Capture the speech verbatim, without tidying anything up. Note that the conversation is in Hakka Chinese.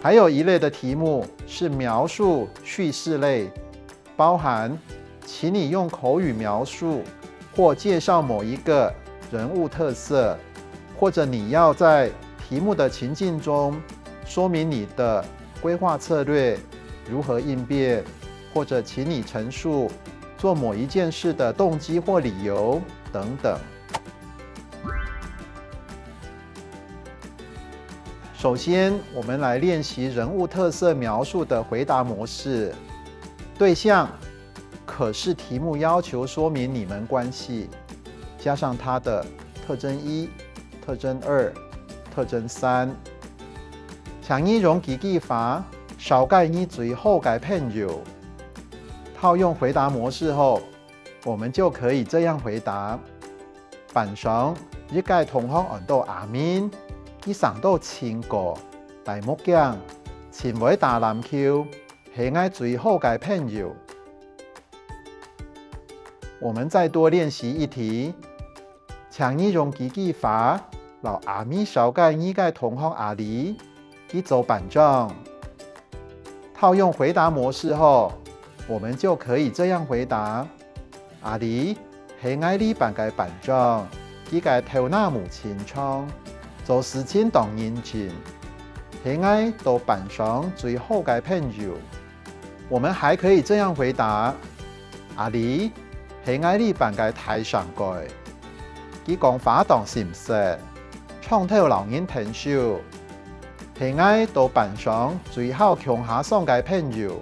還有一類的題目是描述敘事類，包含請你用口語描述或介紹某一個人物特色，或者你要在題目的情境中說明你的規劃策略如何應變，或者請你陳述做某一件事的動機或理由等等。首先，我們來練習人物特色描述的回答模式。對象可視題目要求說明你們關係，加上它的特徵一、特徵二、特徵三。請你用幾句話紹介你最好个朋友。套用回答模式後，我們就可以這樣回答：班上一個同學安到阿明，佢生到盡高，戴目鏡，盡會打籃球，係𠊎最好个朋友。我們再多練習一題，請你用幾句話摎阿明紹介你个同學阿里，佢做班長。套用回答模式後，我們就可以這樣回答：阿里係𠊎這班个班長，佢个頭那毛盡長，做事情當認真，係𠊎到班上最好个朋友。我們還可以這樣回答：阿里係𠊎這班个大聲哥，佢講話當心適，常透摎人𢯭手，係𠊎到班上最好共下上个朋友。